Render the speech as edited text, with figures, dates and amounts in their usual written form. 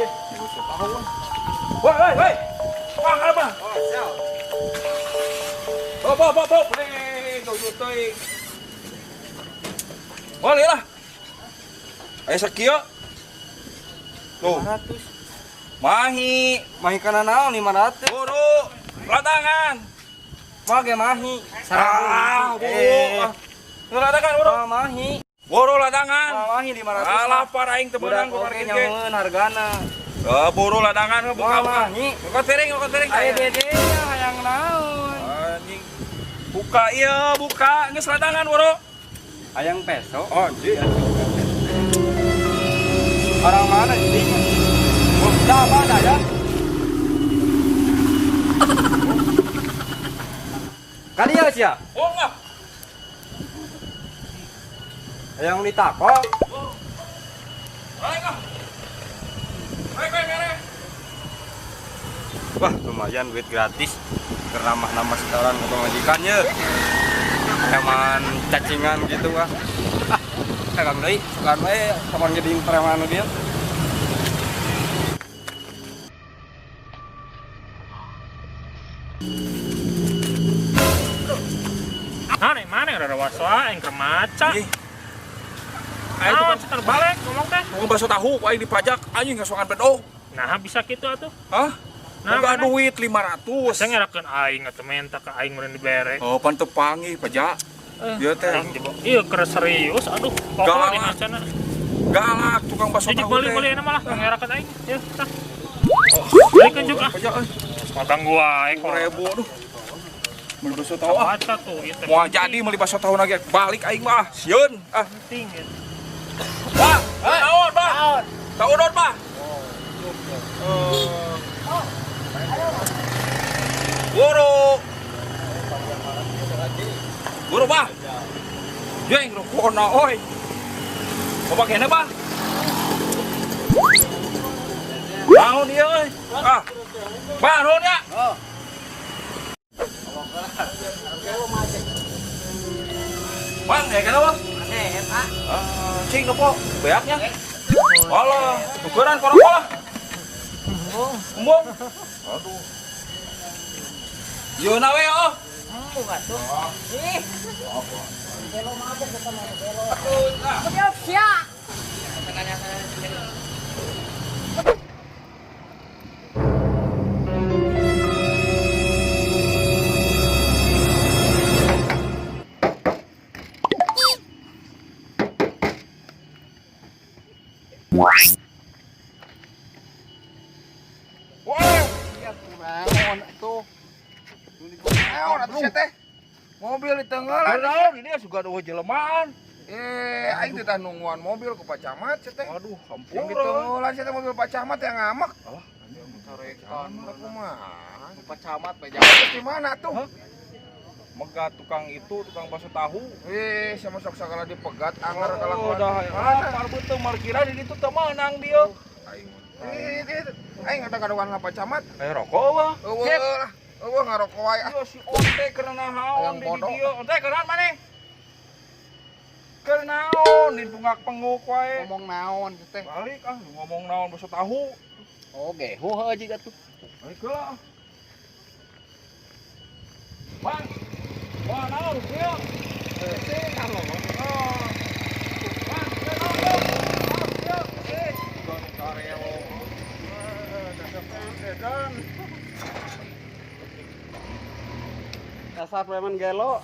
Tahu. Woi, woi, woi. Bang, apa? Oh, siap. Pop, pop, pop. Hei, jauh teuing. Boleh lah. Aya sakieu. Tuh. 500. Mahi. Mahi kana naon 500? Buru. Ladangan. Mah ge mahi. Ah, buru. Ladangan, buru. Mahi. Buru ladangan. Mahi 500. Ah, lapar aing teu beunang ku Budak oge parkir ge. nyameun hargana. Ah, buru ladangan buka buka. Mahi. Buka piring, buka piring. Aya dede hayang naon? Anjing. Buka ieu, buka geus ladangan, buru. Hayang peso. Oh, anjing. Orang mana jadinya? Udah apa ada ya? Kali ya sia. Oh, enggak. Hayang ditakok. Aing ah. Aing mere. Wah, lumayan duit gratis. Keramah-ramah setoran ke pemajikannya. Preman cacingan gitu ah. Ah, dagang deui, sugan we kapan jadi preman nu dieu. Nah, mana udah rawas aing keur maca. Ih. Aing Naon tukang cetar balik ngomong teh. tukang bakso tahu, aing dipajak anjing ngasokan bedog. Nah, bisa kitu atuh. Hah? Nah, Boga mana? duit 500. Saya ngerakeun aing atuh menta ka aing meureun dibere. Oh, pan teu panggih pajak. Ieu teh Iya, keur serius aduh. Galak. Pokoknya di macana. galak tukang bakso Jadi tahu beli-beli teh. enak malah ngerakeun aing. Ya, tah. Oh, Balikeun juga ah. pajak euy. Ngaganggu wae kok. 1000 aduh. Meuli bakso tahu ah. Baca tuh ieu teh. Moal jadi meuli bakso tahu lagi balik aing mah. Sieun ah. Penting ya. Bah, naon, bah? Tahu naon, bah? Buru. Buru, bah. Jeng rokona oi. Bapak kene, bah? Naon ieu euy? Ah. Bah, naon ya? Bang, ya kenapa, Bang? Ah, cing nopo beaknya. Alah, tukeran korok lah. Embung. Aduh. Yo na we oh. Ih. Wah, Naon atuh? Naon atuh sia teh? Mobil di tengah. naon ini suka ada jelemaan. Eh, aing teh tah nungguan mobil ku Pak Camat sia teh. Aduh, Yang di hampura. tengah sia teh mobil Pak Camat yang ngamak. Alah, Carekan kumaha? Pak Camat, Pak Terus di mana tuh? Megat tukang itu, tukang bakso tahu. Eh, sama sok sagala dipegat anger Oh, kalakuan. dah. Mana? Mana beuteung markiran di ditu teu meunang dia. Aing. Eh, aing ada kaduan ka Pak Camat. Eh rokok wah. Eueuh lah. Eueuh ngarokok wae ah. Iya si onte keur naon Hayang di bodoh. dieu. Onte keur naon maneh? Keur naon di pungak penguk wae. Ngomong naon teh. Balik ah ngomong naon bakso tahu. Oh, gehu heuh jiga tuh. Balik heula. Bang. Wah, naon ieu? Oh. Bang, ieu naon, Bang? Ieu, eh. Dasar preman gelo.